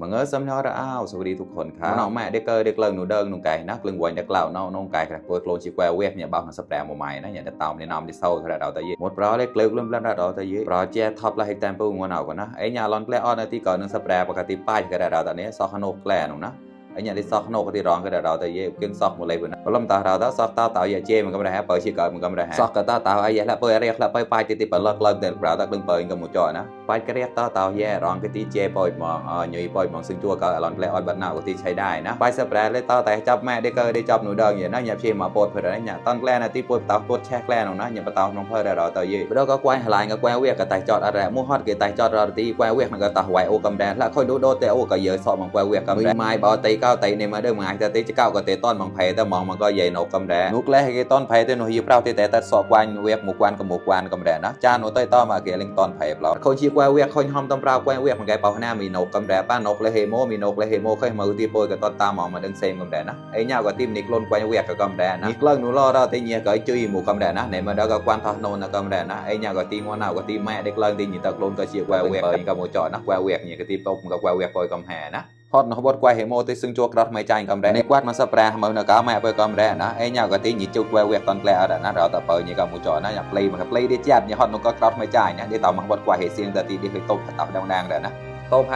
mà ngớ xâm nhó ra ao sau đi thuộc hồn khá nó mẹ để cơ để lần nụ đơn nụ cày nát lưng quanh để cào nó cày cái bôi clone chỉ qua web nhà bao nó sập đèn một mày nó nhà để tàu để nằm đi sâu thôi là đầu tới gì một pro để kêu luôn lên ra đầu tới gì pro che top là hệ tempo ngoan nào của nó ấy nhà lon play on thì còn nó sập đèn và cáipai cái đầu tới này so hano play nó ấy nhà đi sọc nô cái rong cái đầu tới gì kiên sọc một lấy bữa nó lâm ta đầu đó sọc tao tạo vậy che mà cái này bởi chỉ cởi mà cái này sọc cái tao ấy vậy là bởi riêng là bởi pai thì bởi lật để bảo ta đừng bởi cái một trò nó pai cái riêng tao vậy rong cái tí che bởi mà nhụy bởi mà xương chua cái lon play on bật nào cái tíใช้ได้นะpai sập lấy tao tại chấp mẹ để cơ để chấp nụ đơn vậy nó nhập chi mà bột phải đấy nhà tao play là tí bột tao bột che play nó nhập tao nó phơi đầu tới gì bữa đó có quay lại cái quay việc cái tài chọt ở mua hot cái tài chọt rồi tí quay việc là cái tao hoài ô cầm đèn là khôi đô tê ô cái giờ sọ bằng quay việc cầm đèn mai bao tay cao tay này mà đừng ngày ta tí cao cáiต้นbằng phèn ta mong mà có vậy nổ cầm đèn nuốt lấy cáiต้นphèn ta nó hiệp rau thì ta sọ quanh việc một quan cầm đèn đó cha nó tay to mà cái linhต้นphèn rồi không chỉ quay việc không hom tâm rau quay việc một cái bảo na mì nổ cầm đèn ba nổ lấy hemo mì nổ lấy hemo khơi mờ tí bôi cáiต้นta mong mà đừng xem cầm đèn đó ấy nhau cái tim nịch luôn quay việc cái cầm đèn đó nịch lần nó lo đó thì nhẹ cái chui một cầm đèn đó này mà đó cái quan thọ nôn là cầm đèn đó ấy nhau cái tim ngon nào cái tim mẹ nịch lần thì nhị tật luôn cái chiếc quay việc cái một chọn nó quay việc nhị cái tim tôm cái quay việc coi cầm hè đó hot nó bớt quay hemo tới xương chua cọt mấy chai cầm đèn này quát mà sắp ra mà nó cá mẹ với cầm đèn đó ấy nhau cái tí nhị chụp quay việc toàn play ở nó đào tập bởi như cái một chọn nó nhập play mà play đi chạm như hot nó có cọt mấy chai nhá để tao mà bớt quay hệ xiên ta thì đi tôm tao đang rồi đó tôm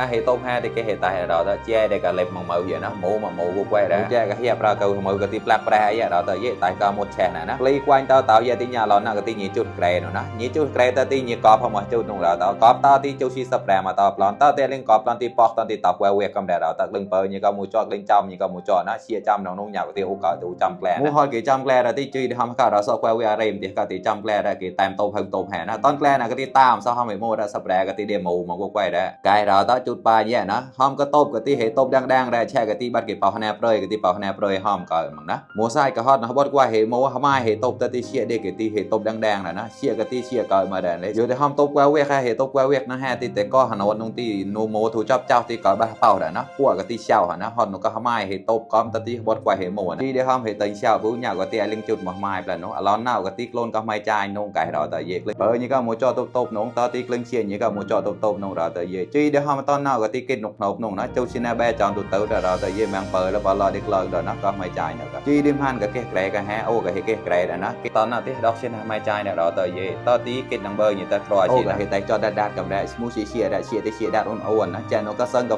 ha thì cái hệ tài đó che để cả lệp màu màu vậy nó màu vô quay đó che cái hiệp ra cầu màu cái tí black ra vậy đó tới vậy tại cao một chè này nó play quanh tao tạo vậy tí nhà lon nó cái tí nhị chút gray nó nhị chút gray ta tí nhị cọp không mà chút nung là tao cọp tao tí chút xí sập ra mà tao lon tao té lên cọp lon tí pok lon tí tao quay quẹt cầm đèn đó tao lưng bờ như cái mùi cho lên trong như cái mùi cho nó chia trăm nó nung nhào cái tí u cỡ tụ trăm gray mua hồi cái trăm gray là tí chui không cả đó so quay quẹt rem thì cái tí trăm gray là cái tam tôm hè nó ton gray là cái tí tam sao không phải mua ra sập ra cái tí đêm mù mà quay đó cái đó tao chút ba vậy nó hôm có tôm cái tí hệ tôm đang ra che cái tí bắt cái bảo hana prơi cái tí bảo hana prơi hôm cỡ mà nó mua sai cái hot nó bớt qua hệ mua không ai hệ tôm ta tí chia để cái tí hệ tôm đang là nó chia cái tí chia cỡ mà để rồi thì hôm tôm qua quẹt hay hệ tôm qua quẹt nó ha tí để có hana nông tí nô mô thủ chắp trao tí cỡ ba bao đã nó qua cái tí xào hả nó hot nó có không ai hệ tôm com ta tí bớt qua hệ mua tí để hôm hệ tình xào vũ nhà cái tí linh chụp mà mai là nó lon nào cái tí clone có mai chai nông cái đó tại vì bởi như cái mua cho tôm nông ta tí linh chia như cái mua cho tôm nông đó tại vì chứ để hôm ton nào cái tí cái nộp nông nó châu xin bé chọn tụt tử rồi tại vì mang bờ là bỏ lo đi lời rồi nó có mai chai nữa chứ đêm han cái kẹt cái ha ô cái kẹt là nó cái ton nào tí đọc xin mai chai này đó tại vì ta tí cái number bơi như ta trò chỉ là hiện tại cho đạt cầm đại mua chia đạt ôn nó cha nó có sân cà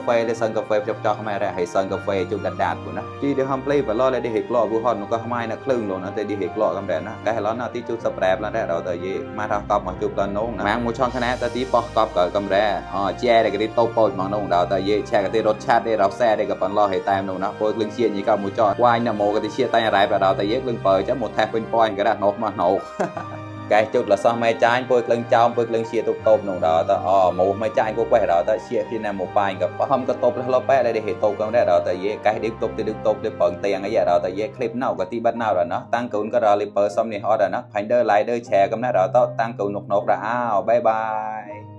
phê cho mai ra hay sân cà phê chung đạt của nó chứ để hôm play và lo lại đi hiệp lọ của hòn nó có mai nó khưng luôn nó đi hiệp lọ cầm đại nó cái là nó tí chút sập đẹp là đó tại vì mai ra cọp mà chụp lên nón mang một con khné ta tí bọc cọp cỡ cầm ra che để cái tí tô bôi mà nón đó tại vì che cái tí rốt chat để đạp xe để gặp bạn lo hệ tam nón nó bôi lưng chia như cả một trò quay nè một cái tí chia tay rải vào đó tại vì lưng bờ chắc một thép point cái đặt nốt mà nổ cái chút là sao mai trái bôi lưng trong bôi lưng chia tôm nông đó ta một mai trái của quay đó ta chia khi nào một bài gặp không có tôm là lo bé đây để hệ tôm con đó đó tại vì cái điểm tôm thì được tôm để bận tiền cái gì đó tại vì clip nào cái tí bắt nào rồi nó tăng cường cái đó clip xong này họ rồi nó phải đỡ lại đỡ share cái đó đó tăng cường nốt ra bye bye.